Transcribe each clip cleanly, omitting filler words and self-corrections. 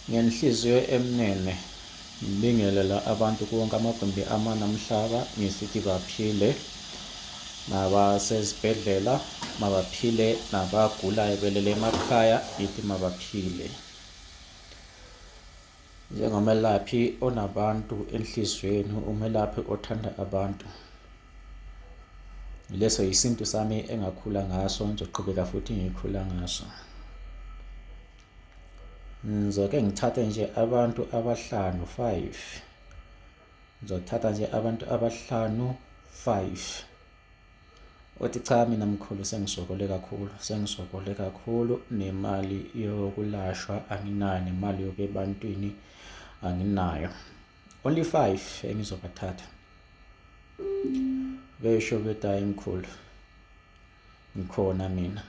Ngenhliziyo emnene ngibingelela abantu kuwonke amagumbi amane omhlaba ngisithi baphile nabasezibhedlela mabaphile nabagulayo belele emakhaya ngithi mabaphile. Njengomelaphi onabantu enhliziyweni, umelaphi othanda abantu. Leso yisintu sami engakhula ngaso, ngizoqhubeka futhi ngikhula ngaso. Ngizoke ngithathe nje abantu abahlanu, 5. Ngizothatha nje abantu abahlanu, 5. Uthi cha mina mkhulu sengisokole kakhulu, sengisokole kakhulu nemali yokulashwa anginayo, nemali yokuya ebantwini anginayo. Only 5 engizobathatha. Besho bethi hhayi mkhulu ngikhona mina.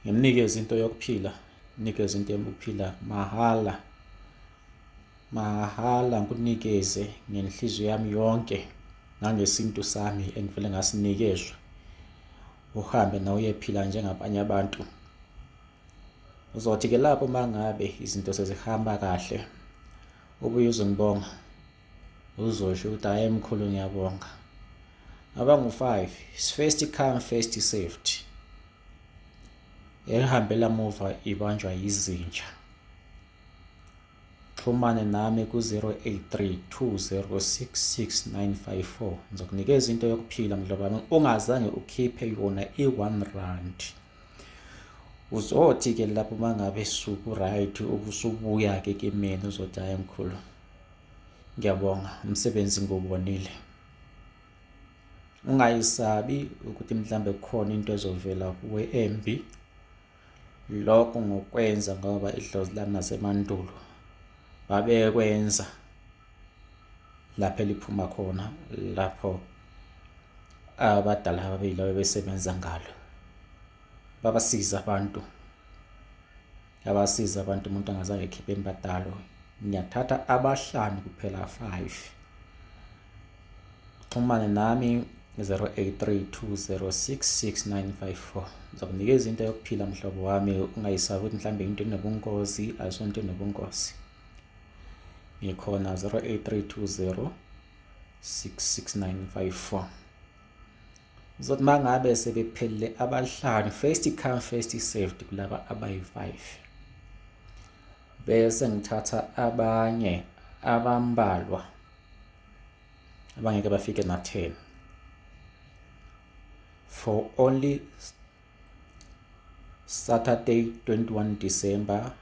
Ngimnikeze into yokuphila, nikeze into yokuphila mahhala. Mahhala ngikunikeze ngenhliziyo yami yonke nangesintu sami engivele ngasinikezwa. Uhambe nawe uyephila njengabanye abantu. Uzothi-ke lapho uma ngabe izinto sezihamba kahle, ubuye uzongibonga. Uzosho ukuthi hhayi mkhulu ngiyabonga. Abangu-five, first come first served. Ehambela muva ibanjwa yizinja. Xhumane nami ku-083 206 6954. Ngizokunikeza into yokuphila mhlobo wami ungazange ukhiphe yona i-1 rand. Uzothi-ke lapho uma ngabe suku-right ubusubuya-ke kimina uzothi hhayi mkhulu ngiyabonga umsebenzi ngiwubonile. Ungayisabi ukuthi mhlambe kukhona into ezovela kuwe embi. Lokho ngokwenza ngoba idlozi lami nasemandulo babekwenza lapho eliphuma khona lapho abadala ababili ababesebenza ngalo babasiza abantu abasiza abantu umuntu angazange ekhiphe imbadalo ngiyathatha abahlanu kuphela 5 Xhumane nami 0832066954. Ngizokunikeza into yokuphila mhlobo wami ungayisabi ukuthi mhlawumbe into enobungozi ayisonto enobungozi. Ngikhona 0832066954. Uzothi mangabe sebephelile abahlanu first come first served kulaba abayi-5 bese ngithatha abanye abambalwa abangeke bafike na-10 for only Saturday 21 December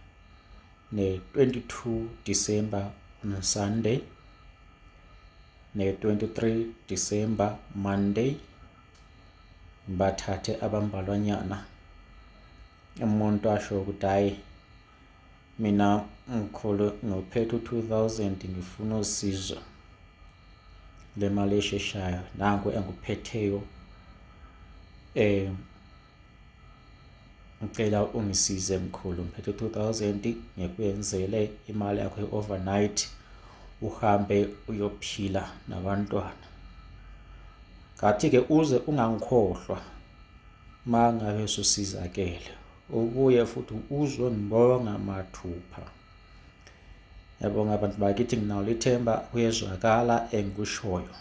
ne-22 December on Sunday ne-23 December Monday bathathe abambalwanyana umuntu asho ukuthi hhayi Mina mkhulu ngophethe u-2000 ngifuna usizo lemali esheshayo nanku engikuphetheyo eh ngicela ungisize mkhulu ngiphethe 2000 ngikwenzele imali yakho i-overnight uhambe uyophila nabantwana ngathi-ke uze ungangikhohlwa uma ngabe ususizakele Ubuye futhi uzongibonga mathupha. Yabonga abantu bakithi nginalo ithemba kuyezwakala engikushoyo.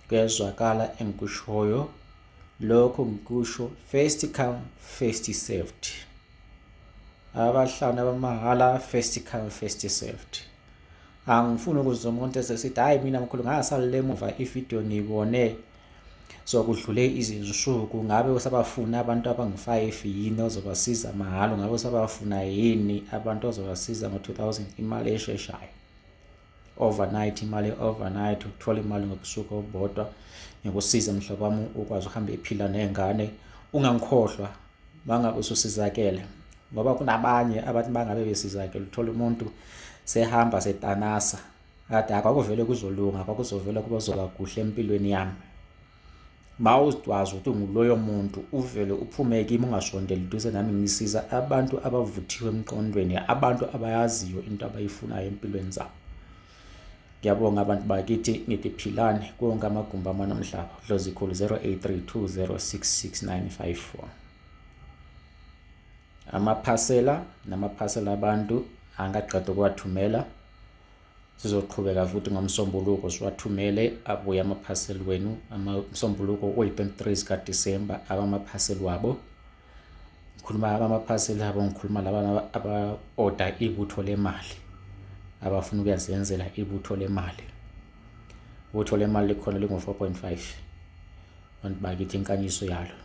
Kuyezwakala engikushoyo. Lokho ngikusho first come first served. Abahlanu abamahhala first come first served. Angifuni ukuzwa umuntu esesithi hayi mina mkhulu ngasalela emuva ividiyo ngiyibone so kudlule izinsuku ngabe usabafuna abantu abangu-5 yini ozobasiza mahhala ngabe usabafuna yini abantu ozobasiza ngo-2000 imali esheshayo overnight imali overnight ukuthola imali ngobusuku obubodwa ngikusize mhlobo wami ukwazi ukuhamba ephila ney'ngane ungangikhohlwa mangabe ususizakele ngoba kunabanye abantu bangabe besizakele uthola umuntu sehamba setanasa Kade akwakuvele kuzolunga, kwakuzovele kuzoba kuhle empilweni yami. Mawuzwazi ukuthi unguloyo muntu uvele uphume kimi ungasondeli duze nami ngisiza abantu abavuthiwe emqondweni, abantu abayaziyo into abayifunayo empilweni zabo. Ngiyabonga abantu bakithi ngithi philani kuwonke amagumbi amane omhlaba. Dlozikhulu 0832066954. Amaphasela namaphasela abantu angaqeda ukuwathumela. Sizoqhubeka futhi ngoMsombuluko siwathumele abuye amaphaseli wenu. Umsombuluko uyi-23 zikaDisemba abamaphaseli wabo. Ngikhuluma abamaphaseli abo, ngikhuluma laba aba-oda ibutho lemali, abafuna ukuyazenzela ibutho lemali. Ibutho lemali likhona lingu-4.5 bantu bakithi inkanyiso yalo.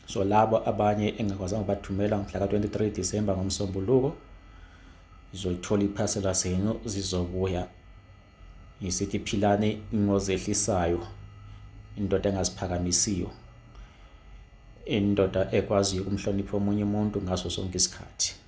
So labo abanye engingakwazanga ukubathumela ngomhla ka-23 Disemba ngoMsombuluko, izoyithola iphasela zenu zizobuya. Ngisithi philani ngozehlisayo, indoda engaziphakamisiyo, indoda ekwaziyo ukumhlonipha omunye umuntu ngaso sonke isikhathi.